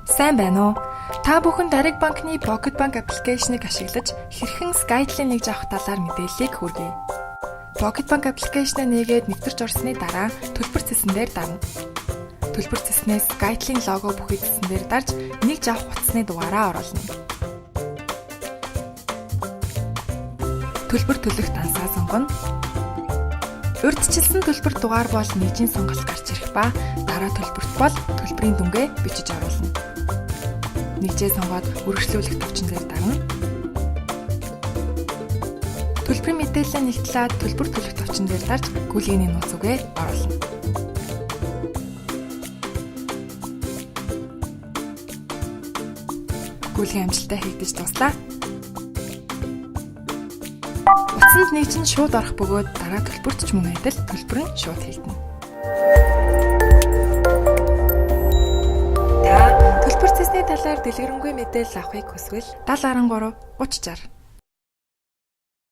Сайн байна уу? Та бүхэн Дариг банкны Pocket Bank application-ыг ашиглаж хэрхэн Skytel-ийн нэгж авах талаар мэдээллийг хүргэе. Pocket Bank application-а нээгээд нэвтэрч орсны дараа төлбөр цэсэн дээр дарна. Төлбөр цэснээс Skytel-ийн лого бүхий цэсэн дээр дарж нэгж авах утасны дугаараа оруулна. Төлбөр төлөх дансаа сонгоно. Урьдчилсан төлбөр дугаар бол нэгжийн сонголт гарч ирэх ба дараа төлбөрт бол төлбөрийн дүнгээ бичиж оруулна. Нэгжээ сонгоод үргэлжлүүлэх товчон дээр дарна. Төлбөрийн мэдээлэлээ нэгтлээд төлбөр төлөх товчон дээр дарж гүйлгээний нууц үгээ оруулна. Гүйлгээ амжилттай хийгдэж дууслаа. Утсанд нэгж нь шууд орох бөгөөд дараа төлбөрт ч мөн адил төлбөр нь шууд хийгдэнэ. Та төлбөр цэсний талаар дэлгэрэнгүй мэдээлэл авахыг хүсвэл 70 13 30 60.